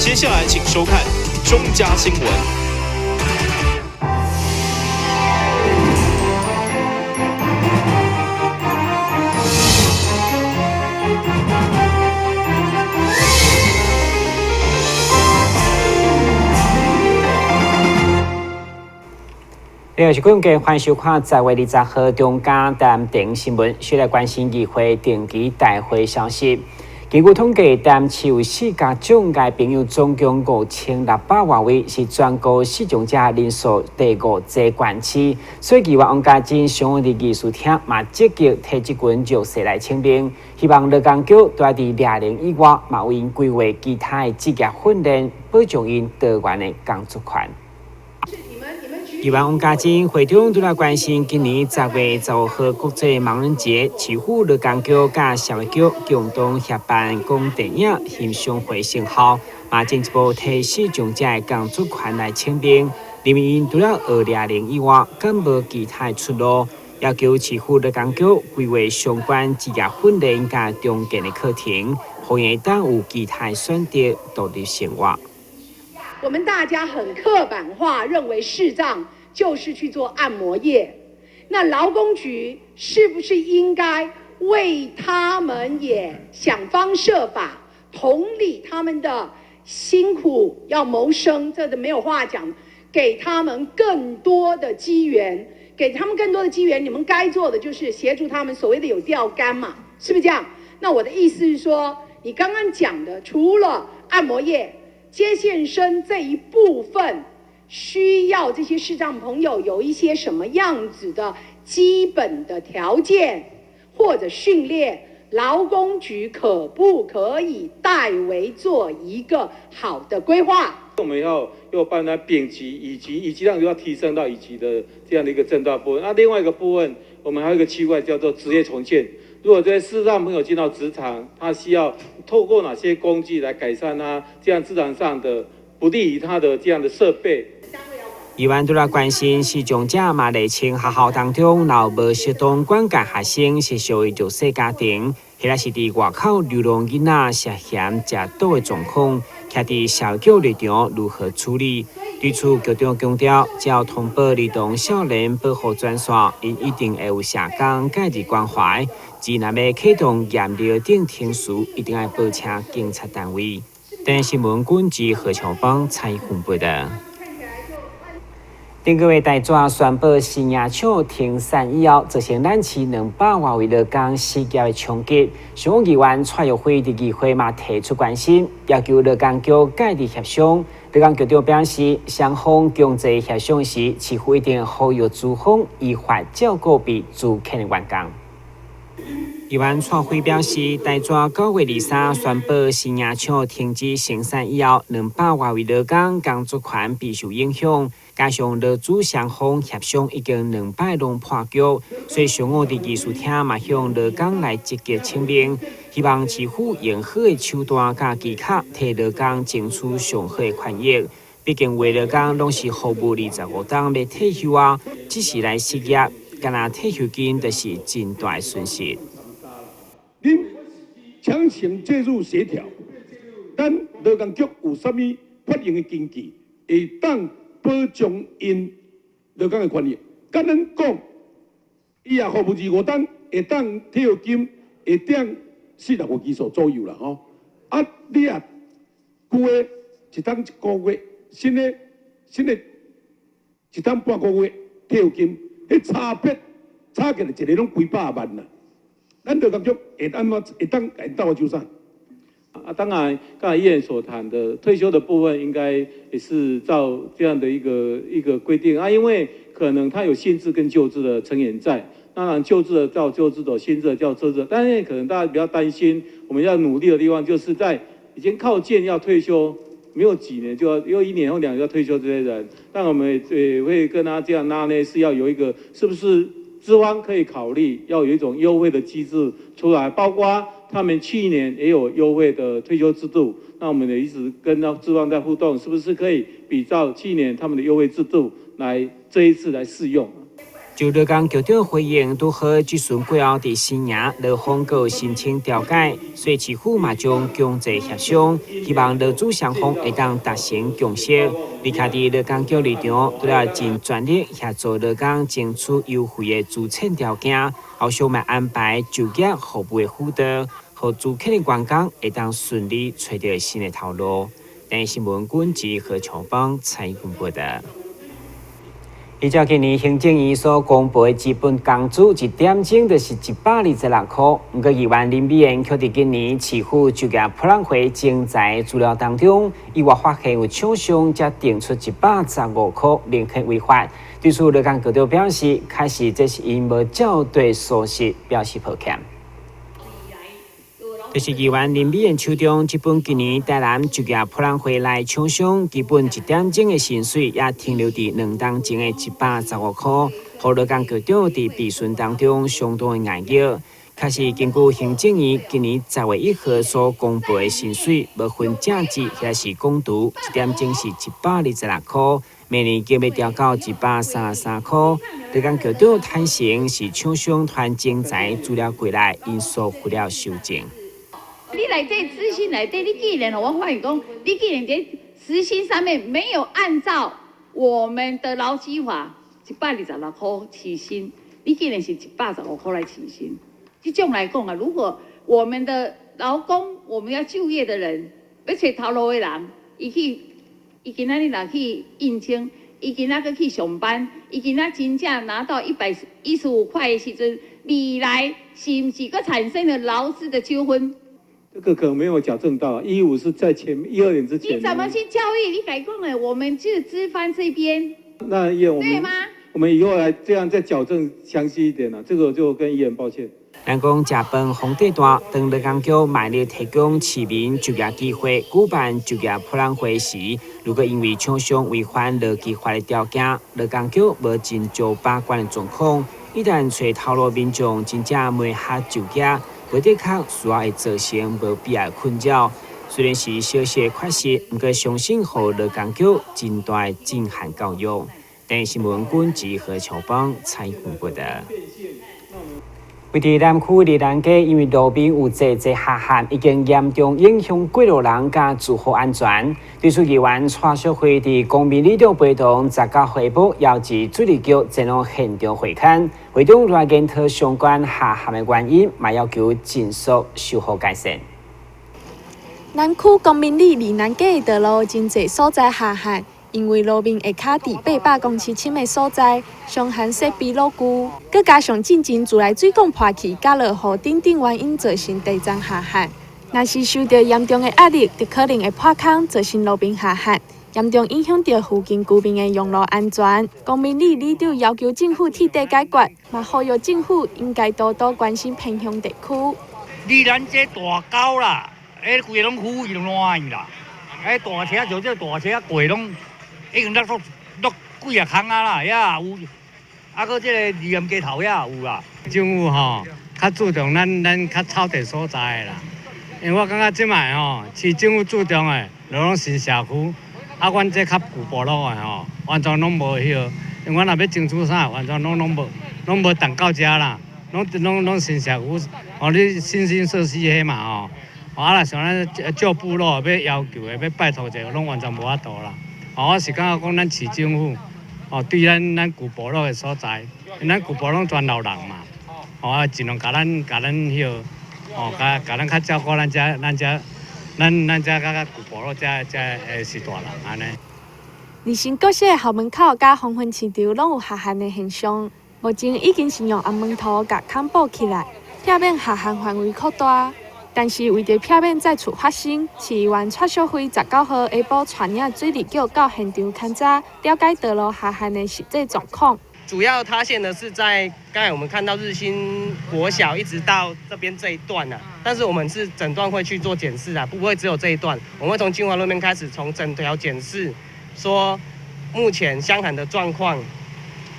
接下來請收看中嘉新聞。另外是观众欢迎收看10月20號中嘉台頂新聞，先來關心議會定期大會消息。根據統計，台南市有四家障礙朋友，總共5600外位，是全國視障者人數第五濟縣市。所以，議員王嘉貞上午佇議事廳嘛積極提這群弱勢來請命，希望勞工局除佇掠能以外，嘛為𪜶規劃其他的職業訓練，保障𪜶多元的工作權。議員王嘉貞會長拄來關心今年10月15號國際盲人節，市府勞工局佮社會局共同協辦講電影欣賞會成效，嘛進一步提視障者的工作權來請命，認為𪜶除了學掠能以外，敢無其他的出路，要求市府勞工局規劃相關職業訓練佮重建的課程，予𪜶會當有其他的選擇，獨立生活。我們大家很刻板化，認為視障就是去做按摩業。那勞工局是不是應該為他們也想方設法，同理他們的辛苦要謀生，這都沒有話講，給他們更多的機緣，給他們更多的機緣。你們該做的就是協助他們，所謂的有釣竿嘛，是不是這樣？那我的意思是說，你剛剛講的除了按摩業、接線生這一部分，需要這些視障朋友有一些什麼樣子的基本的條件或者訓練，勞工局可不可以代為做一個好的規劃？我們要又辦他丙級、乙級，乙級讓要提升到乙級的這樣的一個證照部分。那另外一個部分，我們還有一個區塊叫做職業重建。如果這些視障朋友進到職場，他需要透過哪些工具來改善他這樣職場上的不利於他的這樣的設備？議員拄來關心視障者嘛釐清學校當中，若無適當管教學生是屬於弱勢家庭，或者是佇外口流浪囡仔涉嫌食毒的狀況，徛佇社會局立場如何處理？對此，局長強調，只要通報兒童少年保護專線，𪜶一定會有社工介入關懷。只若欲啟動驗尿等程序，一定愛報請警察單位。電視新聞軍事何長邦採訪報道。頂個月台紙宣布新營廠停產以後，造成咱市200外位勞工失業的衝擊。上午議員蔡玉輝佇議會嘛提出關心，要求勞工局介入協商。勞工局長表示，雙方強制協商時，市府一定呼籲資方依法照顧被資遣的員工。議員蔡輝表示，台紙9月23宣布新營廠停止生產以後，200外位勞工工作權備受影響，加上勞資雙方協商已經兩擺攏破局，所以上午佇議事廳嘛向勞工來積極請命，希望市府用好的手段佮技巧，替勞工爭取上好的權益。畢竟有的勞工攏是服務25冬欲退休啊，這時來失業，干焦退休金就是真大的損失。恁強行介入協調，咱勞工局有啥物法用的根據，會當保障𪜶勞工的權益？佮咱講，伊也服務25冬，會當退休金會當45基數左右啦吼。啊，你也舊的一冬一個月，新的新的一冬半個月退休金，彼差別差起來一个攏幾百萬啦。咱勞工局會按怎會當𪜶鬥做啥？啊，當然，剛才議員所談的退休的部分，應該也是照這樣的一個規定啊，因為可能他有新制跟舊制的成員在，當然舊制的照舊制走，新制的照新制，但是可能大家比較擔心，我們要努力的地方，就是在已經靠近要退休，沒有幾年就要，又一年或兩年要退休這些人，但我們也會跟他這樣拉呢，是要有一個，是不是資方可以考慮要有一種優惠的機制出來，包括他們去年也有優惠的退休制度，那我們也一直跟那資方在互動，是不是可以比照去年他們的優惠制度來這一次來試用？就勞工局長回應，拄好質詢過後，佇新營勞方閣申請調解，所以市府嘛將強制協商，希望勞資雙方會當達成共識。而且佇勞工局立場，除了盡全力協助勞工爭取優惠的資遣條件，後續嘛安排就業服務的輔導，予資遣的員工會當順利揣著新的頭路。電視新聞軍及何長邦採訪報道。依照今年行政院所公布的基本工資一點鐘就是126箍。毋過議員林美妍卻佇今年市府就業博覽會徵才資料當中，意外發現有廠商才定出115箍，明顯違法。對此，勞工局長表示，確實這是𪜶無照對事實，表示抱歉。就是議員林美妍手中這本今年台南就業博覽會內廠商基本一點鐘的薪水也停留佇2冬前的115箍，予勞工局長佇備詢當中相當的訝異。確實根據行政院今年10月1號所公布的薪水，無分正職抑是工讀，一點鐘是126箍，明年將欲調到133箍。勞工局長坦承是廠商傳徵才資料過來，𪜶疏忽了修正。你內底資訊內底，你既然我發現講，你既然佇時薪上面沒有按照我們的勞基法126箍起薪，你既然是115箍來起薪，這種來講啊，如果我們的勞工，我們要就業的人，欲揣頭路的人，伊去，伊今仔日若去應徵，伊今仔閣去上班，伊今仔真正拿到115塊的時陣，未來是毋是閣產生了勞資的糾紛？這個可能沒有矯正到，15是在前12年之前。你怎麼去教育？你改講的，我們就資方這邊。那議員，我們對嗎？我們以後來這樣再矯正詳細一點啦。這個就跟議員抱歉。人講食飯皇帝大，當勞工局賣力提供市民就業機會，舉辦就業博覽會時，如果因為廠商違反勞基法的條件，勞工局無盡責把關的狀況，一旦揣頭路民眾真正無法就業，無的確需要會造成無必要的困擾。雖然是小小的缺失，毋過相信予勞工局真大的震撼教育。電視新聞軍集何秋邦採訪報道。位佇南區利蘭街，因為路面有濟濟下陷，已經嚴重影響過路人佮住戶安全。對此，議員蔡淑慧佇公民里長陪同19號下晡，邀集水利局前往現場會勘，會中來研討相關下陷的原因，嘛要求盡速修復改善。南區公民里利蘭街的道路真濟所在下陷，因為路面下跤佇800公尺深的所在，傷寒設備老舊，閣加上進前自來水管破去，佮落雨等等原因造成地層下陷。若是受著嚴重的壓力，就可能會破空，造成路面下陷，嚴重影響著附近居民的用路安全。公民里里長要求政府徹底解決，嘛呼籲政府應該多多關心偏鄉地區。利蘭這大溝啦，欸，規个攏腐去爛去啦，欸，大車就這大車過攏已經落落落幾仔空啊啦，遐也有，啊，閣這个利蘭街頭遐也有啦。政府吼較注重咱較草地所在的啦，因為我感覺這擺吼市政府注重的，就攏新社區，啊，阮這較舊部落的吼，完全攏無彼個，因為阮若欲爭取啥，完全攏攏無動到遮啦，攏新社區，哦，你新興設施彼嘛吼，啊，若像咱舊部落欲要求的，欲拜託者，攏完全無法度啦。哦，我是感覺講咱市政府，哦，對咱舊部落的所在，咱舊部落攏全老人嘛，哦，啊，盡量共咱彼個，哦，共咱較照顧咱遮咱遮咱遮較舊部落遮的是大人按呢。立新國小的校門口佮黃昏市場攏有下陷的現象，目前已經是用紅毛塗共崁補起來，避免下陷範圍擴大。但是為著避免再次發生，市議員蔡淑慧19號下晡帶領水利局到現場勘查，了解道路下陷的實際狀況。主要塌陷的是在剛才我們看到日新國小一直到這邊這一段啊，但是我們是整段會去做檢視啊，不會只有這一段，我們會從金華路面開始，從整條檢視，說目前箱涵的狀況，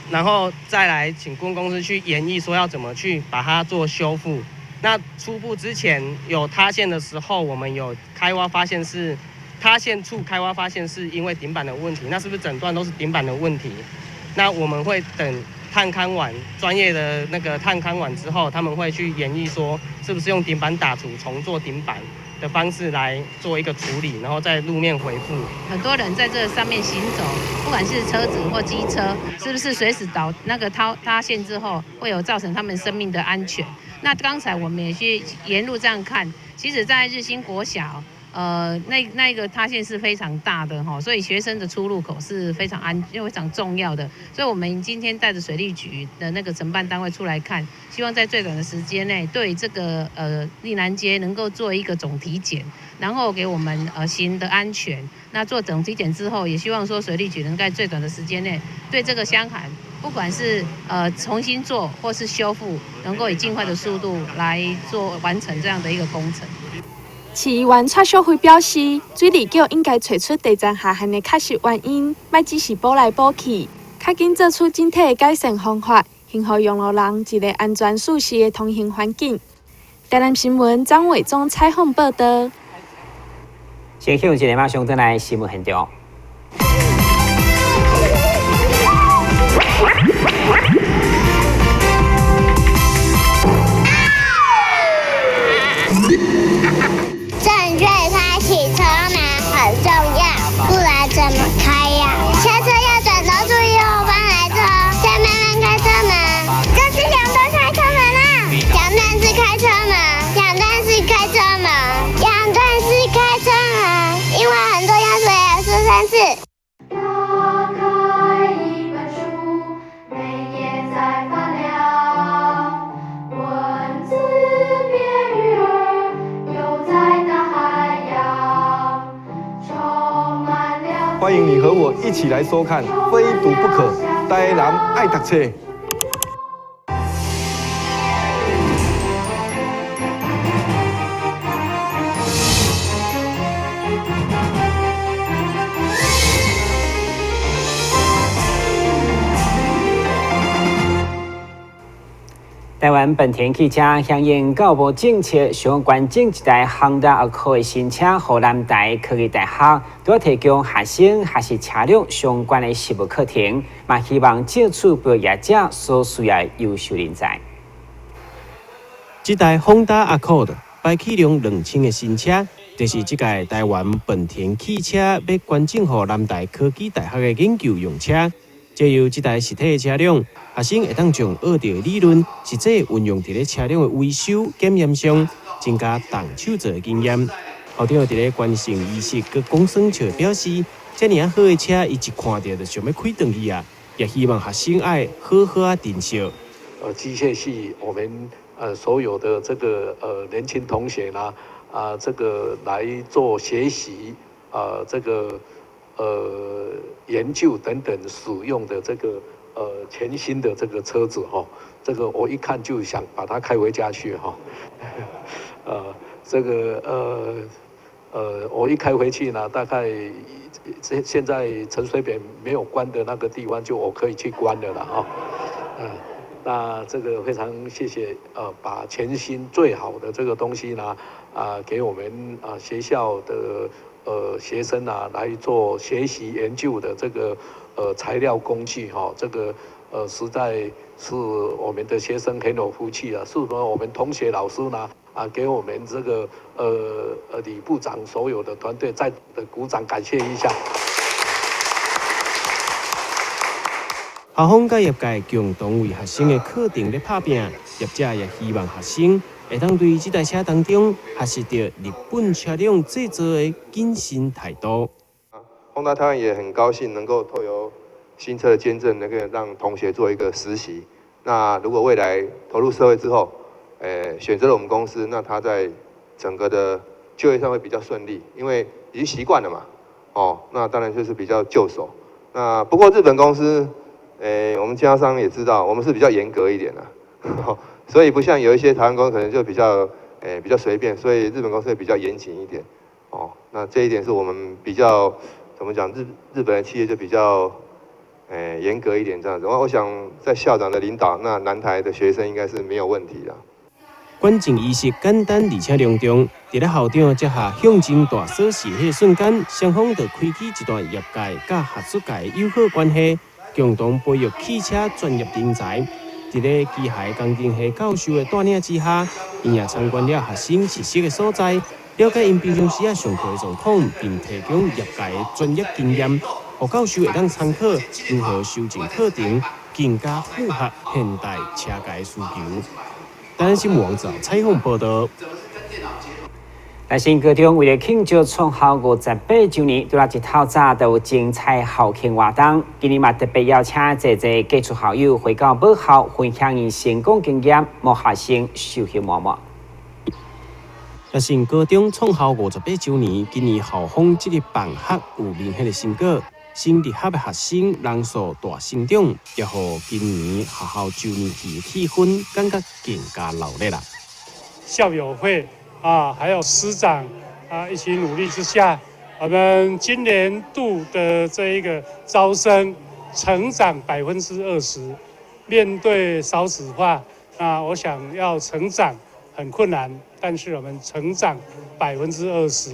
然後再來請顧問公司去研議，說要怎麼去把它做修復。那初步之前有塌陷的時候，我們有開挖發現是塌陷處開挖發現是因為頂板的問題，那是不是整段都是頂板的問題？那我們會等塌探勘完專業的那個探勘完之後，他們會去研議說，是不是用頂板打除重做頂板的方式來做一個處理，然後在路面恢復。很多人在這上面行走，不管是車子或機車，是不是隨時倒那個塌陷之後，會有造成他們生命的安全？那剛才我們也去沿路這樣看，其實，在日新國小，那個塌陷是非常大的哈，所以學生的出入口是非常非常重要的。所以我們今天帶着水利局的那個承辦單位出來看，希望在最短的時間內對這個立南街能夠做一個總體檢，然後給我們行的安全。那做總體檢之後，也希望說水利局能在最短的時間內對這個箱涵，不管是重新做或是修復，能夠以盡快的速度來做完成這樣的一個工程。市議員蔡淑惠表示，水利局應該揣出地層下陷的確實原因，莫只是補來補去，較緊做出整體的改善方法，還予用路人一个安全舒適的通行環境。台南新聞張偉忠採訪報導。先向一个馬上轉來新聞現場。正確開啟車門很重要，不然怎麼開呀？下車要轉頭注意後方來車，再慢慢開車門。這是兩段開車門啊！兩段式開車門，兩段式開車門，兩段式開車門，因為很重要，所以要說三次。打開一本書，每頁在發亮，文字變魚兒，游在大海洋，充滿了。歡迎你和我一起來收看《非讀不可》，台南愛讀冊。台灣本田汽車響應教育部政策，想捐贈一台 Honda Accord 的新車，予南台科技大學，除提供學生學習車輛相關的實務課程，嘛希望借此培育業者所需要的優秀人才。這台 Honda Accord 排氣量2000的新車，就是這屆台灣本田汽車欲捐贈予南台科技大學的研究用車。藉由這台實體的車輛，學生會當將學著的理論實際運用佇咧車輛的維修檢驗上，增加動手做的經驗。校長佇咧捐贈儀式閣講耍笑表示，遮爾仔好的車，伊一看著就想欲開轉去啊！也希望學生愛好好仔珍惜。機械系我們所有的這個年輕同學呢，啊，這個來做學習啊，這個研究等等使用的這個全新的這個車子哈，這個我一看就想把它開回家去哈。這個我一開回去呢，大概現在陳水扁沒有關的那個地方，就我可以去關的了哈。那這個非常謝謝，把全新最好的這個東西呢，啊，給我們啊學校的學生啊來做學習研究的這個材料工具哈，這個實在是我們的學生很有福氣啊，是說我們同學老師呢啊給我們這個李部長所有的團隊再的鼓掌感謝一下。校方佮業界共同為學生的課程咧拍拚，業者也希望學生會當對這台車當中學習著日本車輛製造的謹慎態度。 Honda 台灣也很高興能夠透由新車的捐贈，能夠讓同學做一個實習。那如果未來投入社會之後，選擇了我們公司，那他在整個的就業上會比較順利，因為已經習慣了嘛。哦，那當然就是比較就手。那不過日本公司，我們經銷商也知道，我們是比較嚴格一點的，所以不像有一些台灣公司可能就比較，比較隨便，所以日本公司會比較嚴謹一點。哦，那這一點是我們比較怎麼講？日本的企業就比較，嚴格一點這樣子。我想在校長的領導，那南台的學生應該是沒有問題的。捐贈儀式簡單而且隆重，佇咧校長接下象徵大鎖匙彼個瞬間，雙方就開啟一段業界佮學術界的友好關係，共同培育汽車專業人才。佇咧機械工程系教授的帶領之下，𪜶也參觀了學生實習的所在，了解𪜶平常時仔上課的狀況，並提供業界的專業經驗，予教授會當參考如何修正課程，更加符合現代車界的需求。台南新聞網站採訪報道。立新高中為了慶祝創校58週年，拄仔一透早就有精彩校慶活動。今年嘛特別邀請濟濟傑出校友回到母校，分享𪜶成功經驗，予學生受益滿滿。立新高中創校58週年，今年校方這個辦學有明顯的成果，新入學的學生人數大成長，也予今年學校周年慶的氣氛感覺更加鬧熱啦。校友會啊，還有師長啊，一起努力之下，我們今年度的這一個招生成長20%。面對少子化，啊，我想要成長很困難，但是我們成長20%。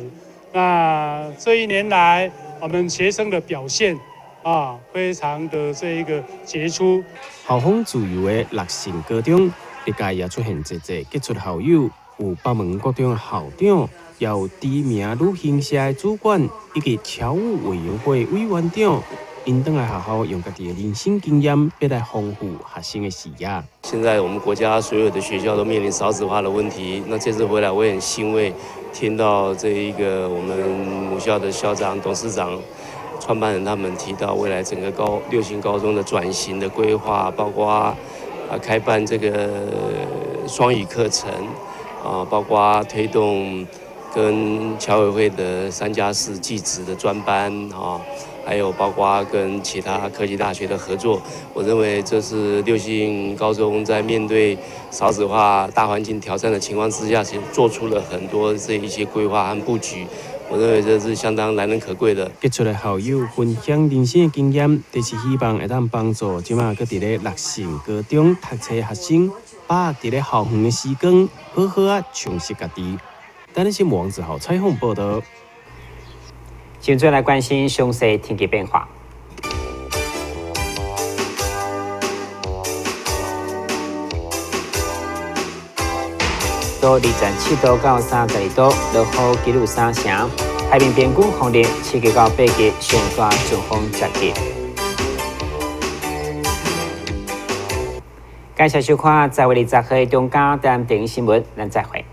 那這一年來，我們學生的表現啊，非常的這一個傑出。校風自由的立信高中，歷屆也出現濟濟傑出校友。有北門國中的校長，也有知名旅行社的主管，以及僑務委員會委員長，𪜶轉來學校用家己的人生經驗，欲來豐富學生的視野。現在我們國家所有的學校都面臨少子化的問題，那這次回來我也很欣慰，聽到這一個我們母校的校長、董事長、創辦人他們提到未來整個六星高中的轉型的規劃，包括開辦這個雙語課程。啊，包括推動跟僑委會的3+4技職的專班啊，還有包括跟其他科技大學的合作，我認為這是六星高中在面對少子化大環境挑戰的情況之下，其實做出了很多這一些規劃和布局，我認為這是相當難能可貴的。傑出的校友分享人生的經驗，就是希望會當幫助這馬閣佇咧立信高中讀冊學生。把握佇咧校園的時光，好好仔充實家己。台南新聞王子豪採訪報道。現在來關心詳細天氣變化。27度到32度，落雨幾率3成。海面平均風力7級到8級，上大陣風10級。感謝收看10月20號中間點電視新聞，咱再會。